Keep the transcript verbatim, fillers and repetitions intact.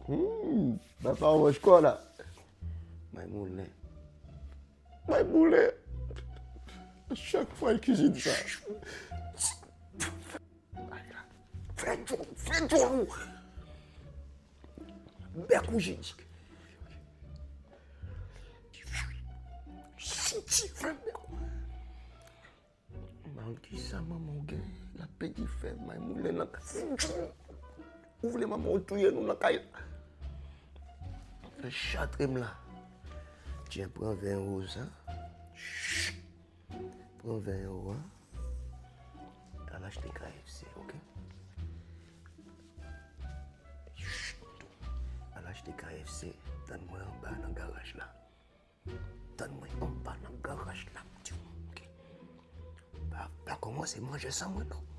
Hmm, papa, w manj kò la. May moulen. May moulen. Chak fwa l kizin sa. Fè djòl, fè djòl ou. Bèk ou jis. Siti, fè bèk ou. Manti sa manman w gen, l ap pedi fè may moulen nan kay. Ou vle manman w touye nou nan kay la? Fè chatre m la. Tiens, pran ven euro sa. Pran ven euro a. Al achte K F C, ok? Al achte K F C, tann mwen anba nan garaj la. Tann mwen anba nan garaj la, m di w, ok? Pa, pa kòmanse manje san mwen, non.